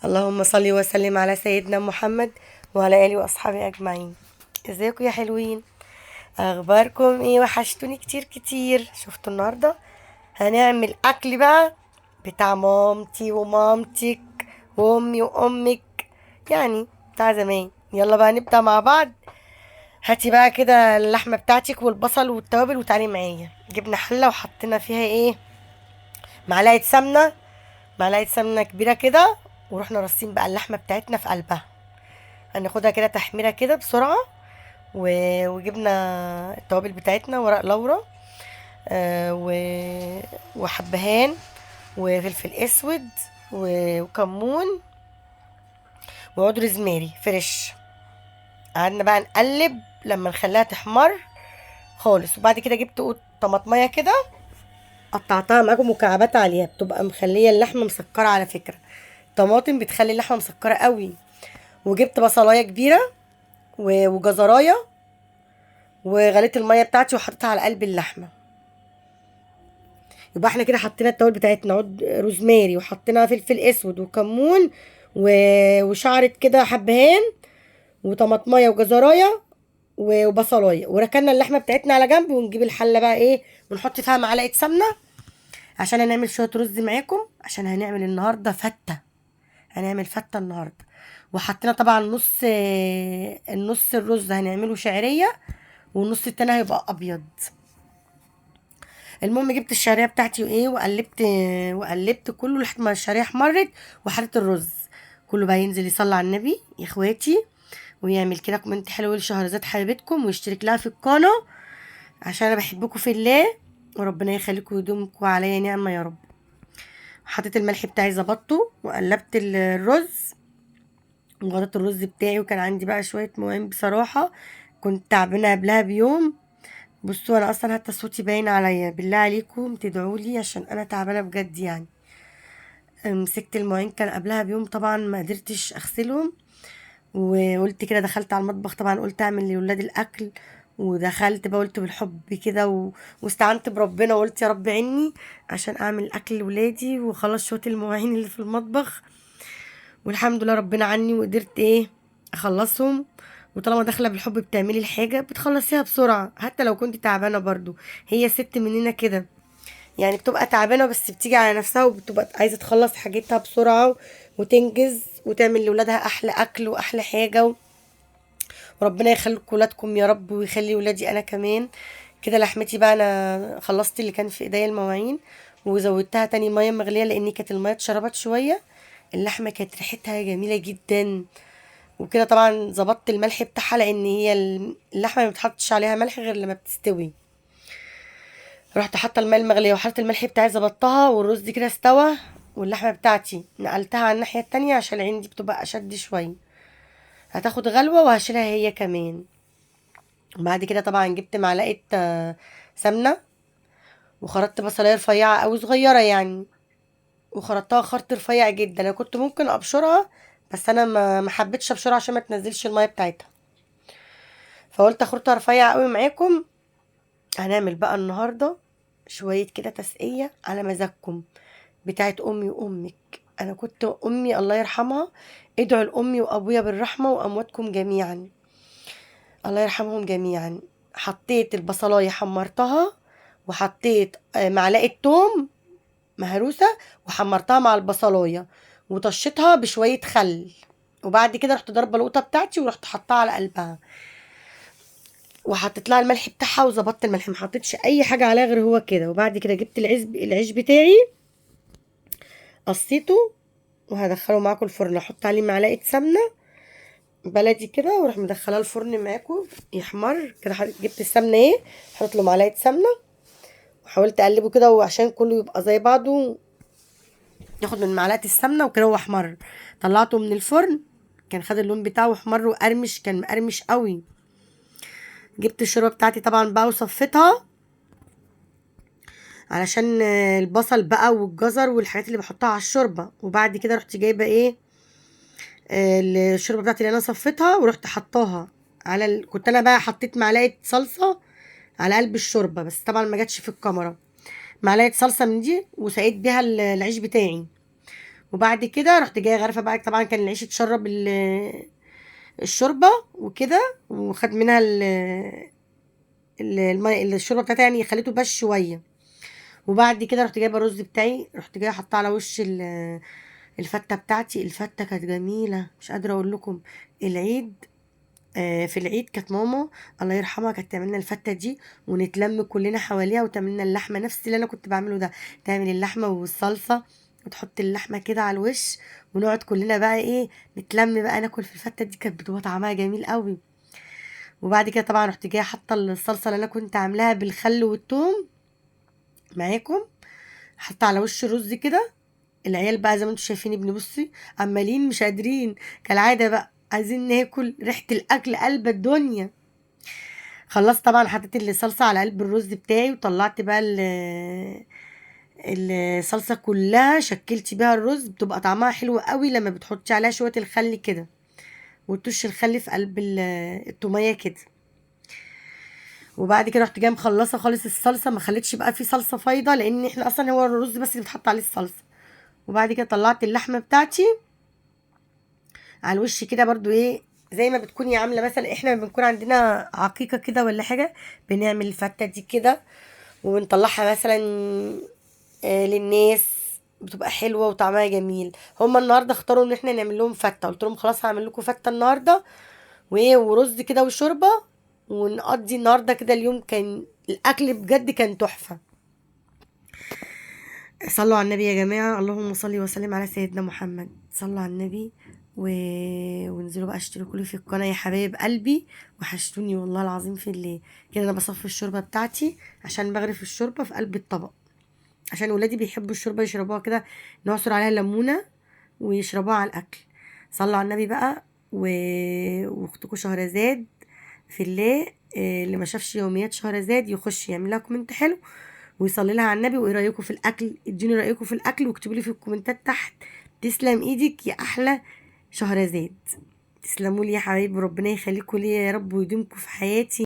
اللهم صل وسلم على سيدنا محمد وعلى اله واصحابه اجمعين. ازيكم يا حلوين؟ اخباركم ايه؟ وحشتوني كتير كتير. شفتوا النهارده هنعمل اكل بقى بتاع مامتي ومامتك وامي وامك، يعني بتاع زمان. يلا بقى نبدا مع بعض. هاتي بقى كده اللحمة بتاعتك والبصل والتوابل وتعالي معايا. جبنا حله وحطينا فيها ايه؟ معلقه سمنه، معلقه سمنه كبيرة كده، ورحنا رصين بقى اللحمة بتاعتنا في قلبها. هناخدها كده تحميره كده بسرعة. وجبنا التوابل بتاعتنا، ورق لورا، وحبهان وفلفل اسود وكمون وعود روزماري fresh. قعدنا بقى نقلب لما نخليها تحمر خالص. وبعد كده جبت طماطميه كده قطعتها معاكم مكعبات عليها، بتبقى مخليه اللحمة مسكره. على فكرة الطماطم بتخلي اللحمة مسكره قوي. وجبت بصلايه كبيرة وجزرايه، وغليت المية بتاعتي وحطيتها على قلب اللحمة. يبقى احنا كده حطينا التوابل بتاعتنا، عود روزماري، وحطينا فلفل اسود وكمون وشعره كده حبهان وطماطميه وجزرايه وبصلايه، وركننا اللحمة بتاعتنا على جنب. ونجيب الحلة بقى ايه، ونحط فيها معلقه سمنه عشان هنعمل شوية رز معاكم، عشان هنعمل النهارده فته. هنعمل فته النهارده. وحطينا طبعا النص الرز هنعمله شعرية، والنص التاني هيبقى ابيض. المهم جبت الشعرية بتاعتي وايه، وقلبت كله لحد ما الشعرية احمرت، وحطيت الرز كله بقى. ينزل يصلي على النبي يا اخواتي، ويعمل كده comment حلو لشهرزاد حبيبتكم، ويشترك لها في القناة عشان انا بحبكم في الله، وربنا يخليكم ويدومكم عليا نعمه يا رب. حطيت الملح بتاعي ظبطته، وقلبت الرز وغطيت الرز بتاعي. وكان عندي بقى شوية مواعين بصراحة كنت تعبانة قبلها بيوم. بصوا انا اصلا حتى صوتي باين عليا، بالله عليكم تدعوا لي عشان انا تعبانة بجد. مسكت المواعين كان قبلها بيوم، طبعا ما قدرتش اغسلهم، وقلت كده دخلت على المطبخ طبعا، قلت اعمل لولاد الاكل، ودخلت بقى قلت بالحب كده واستعنت بربنا وقلت يا رب عني عشان اعمل اكل لولادي وخلاص شوية المواعين اللي في المطبخ. والحمد لله ربنا عني وقدرت ايه اخلصهم. وطالما داخله بالحب بتعملي الحاجة بتخلصيها بسرعة حتى لو كنت تعبانة. برضو هي ست مننا كده بتبقى تعبانة بس بتيجي على نفسها وبتبقى عايزه تخلص حاجتها بسرعة وتنجز وتعمل لولادها احلى اكل واحلى حاجة. وربنا يخليكم ولادكم يا رب، ويخلي ولادي انا كمان كده. لحمتي بقى انا خلصت اللي كان في ايديا المواعين، وزودتها تاني مية مغليه لان كانت المية اتشربت شوية. اللحمة كانت ريحتها جميلة جدا وكده. طبعا ظبطت الملح بتاعها لان هي اللحمة ما بتحطش عليها ملح غير لما بتستوي. رحت حاطه المية المغليه وحطيت الملح بتاعي ظبطتها، والرز كده استوى، واللحمة بتاعتي نقلتها على الناحية التانية عشان العين دي بتبقى اشد شوية، هتاخد غلوه وهشيلها هي كمان. بعد كده طبعا جبت معلقه سمنه، وخرطت بصلايه رفيعة او صغيرة يعني، وخرطتها خرط رفيع جدا. انا كنت ممكن ابشرها بس انا ما حبيتش ابشرها عشان ما تنزلش المية بتاعتها، فقلت اخرطها رفيع قوي معاكم. هنعمل بقى النهارده شوية كده تسقيه على مزاجكم بتاعت امي وامك. انا كنت امي الله يرحمها، ادعوا لامي وابويا بالرحمة وامواتكم جميعا، الله يرحمهم جميعا. حطيت البصلايه حمرتها، وحطيت معلقه توم مهروسه وحمرتها مع البصلايه، وطشيتها بشوية خل. وبعد كده رحت ضربه القوطه بتاعتي ورحت حطها على قلبها، وحطيت لها الملح بتاعها وظبطت الملح، ما حطيتش اي حاجة عليها غير هو كده. وبعد كده جبت العيش بتاعي قصيته وهدخله معاكم الفرن، احط عليه معلقه سمنه بلدي كده واروح مدخلاه الفرن معاكم يحمر كده. جبت السمنة ايه، حطيت له معلقه سمنه وحاولت اقلبه كده وعشان كله يبقى زي بعضه، ياخد من معلقه السمنة وكده. هو احمر، طلعته من الفرن كان خد اللون بتاعه احمر وقرمش، كان مقرمش قوي. جبت الشوربة بتاعتي طبعا بقى وصفيتها علشان البصل بقى والجزر والحاجات اللي بحطها على الشوربة. وبعد كده رحت جايبه ايه، الشوربة بتاعتي اللي انا صفيتها ورحت حطاها على كنت انا بقى حطيت معلقه صلصه على قلب الشوربة، بس طبعا ما جاتش في الكاميرا. معلقه صلصه من دي وسقيت بيها العيش بتاعي. وبعد كده رحت جاية غرفة بقى، طبعا كان العيش اتشرب الشوربة وكده، وخد منها الشوربة بتاعتها يعني، خليته بس شوية. وبعد كده رحت جايبه الرز بتاعي، رحت جاية حاطاه على وش الفته بتاعتي. الفته كانت جميلة مش قادرة اقول لكم. العيد في العيد كانت ماما الله يرحمها كانت تعمل لنا الفته دي، ونتلم كلنا حواليها وتعمل لنا اللحمة، نفس اللي انا كنت بعمله ده، تعمل اللحمة والصلصه وتحط اللحمة كده على الوش، ونقعد كلنا بقى ايه نتلم بقى ناكل في الفته دي، كانت بتبقى طعمها جميل قوي. وبعد كده طبعا رحت جاية حاطه الصلصه اللي انا كنت عاملاها بالخل والثوم معاكم، حاطه على وش الرز كده. العيال بقى زي ما انتم شايفين ابني بصي عمالين مش قادرين كالعادة بقى، عايزين ناكل، ريحه الاكل قلب الدنيا. خلصت طبعا حطيت الصلصه على قلب الرز بتاعي، وطلعت بقى الصلصه كلها شكلت بيها الرز، بتبقى طعمها حلو قوي لما بتحطي عليها شوية الخل كده، وتطش الخل في قلب التوميه كده. وبعد كده رحت جاية مخلصة خالص الصلصه، ما خليتش بقى في صلصه فايضه، لان احنا اصلا هو الرز بس اللي بيتحط عليه الصلصه. وبعد كده طلعت اللحمة بتاعتي على الوش كده برضو ايه زي ما بتكوني عامله مثلا، احنا بنكون عندنا عقيقة كده ولا حاجة، بنعمل الفته دي كده ونطلعها مثلا للناس، بتبقى حلوة وطعمها جميل. هما النهارده اختاروا ان احنا نعمل لهم فته، قلت لهم خلاص هعمل لكم فته النهارده وايه ورز كده وشوربه، ونقضي النهارده كده اليوم. كان الاكل بجد كان تحفة. صلوا على النبي يا جماعة، اللهم صل وسلم على سيدنا محمد. صلوا على النبي وانزلوا بقى اشتركوا لي في القناة يا حبايب قلبي، وحشتوني والله العظيم في الليل كده. انا بصفي الشوربة بتاعتي عشان بغرف الشوربة في قلب الطبق، عشان ولادي بيحبوا الشوربة يشربوها كده، نعصر عليها ليمونه ويشربوها على الاكل. صلوا على النبي بقى. واختكم شهرزاد في الله، اللي ما شافش يوميات شهرزاد يخش يعمل لها comment حلو ويصلي لها على النبي. وايه رايكم في الاكل؟ اديني رايكم في الاكل واكتبوا لي في الكومنتات تحت. تسلم ايدك يا احلى شهرزاد، تسلموا لي يا حبايبي، ربنا يخليكم ليا يا رب ويديمكم في حياتي.